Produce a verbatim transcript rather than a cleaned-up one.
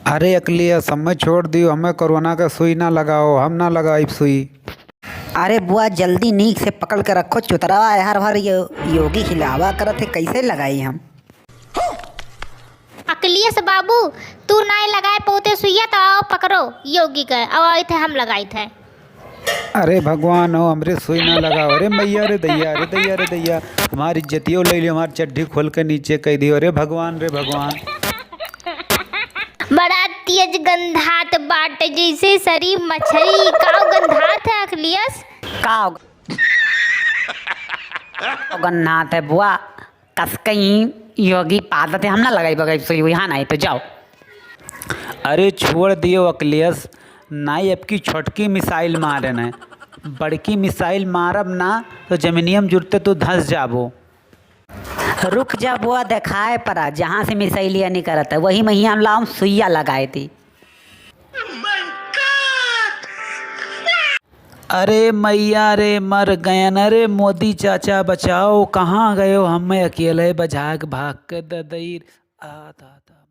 अरे अकलियस, हमें छोड़ दियो, हमें कोरोना का सुई ना लगाओ, हम ना लगाइब सुई। अरे बुआ, जल्दी नीक से पकड़ के रखो चुतरवा, हर भर यो-, योगी हिलावा करत है, कैसे लगाई हम? अकलियस बाबू, तू नाय लगाए पौते सुइया, तो आओ पकड़ो योगी के, आओ आइत है, हम लगाइत है। अरे भगवान हो, हमरे सुई ना लगाओ। अरे मैया रे दैया, रे दैया, रे दैया, हमार इज्जतियो ले लियो, हमार चड्ढी खोल के नीचे कह दियो। अरे भगवान रे भगवान। बड़ा तेज गंधात बाटे, जैसे सरी मछरी। काव गंधात है अकलियस? काव गंधात है बुआ? कसकई योगी पादत है, हम ना लगाई बगाई सुई हुई, हाँ, नहीं तो जाओ। अरे छोड़ दियो अकलियस, नाई अब की छोटकी मिसाइल मारे न, बड़की मिसाइल मारब ना तो जमीनियम जुड़ते तू धंस जाबो। रुक जा बुआ, देखाए परा, जहाँ से मिसाइलिया निकलत है, वही महिया हम लाऊं सुइया लगाए दी। अरे मैया रे, मर गयन। अरे मोदी चाचा बचाओ, कहाँ गयो? हमें अकेले बजाक भाग के ददई। आ, दा, दा।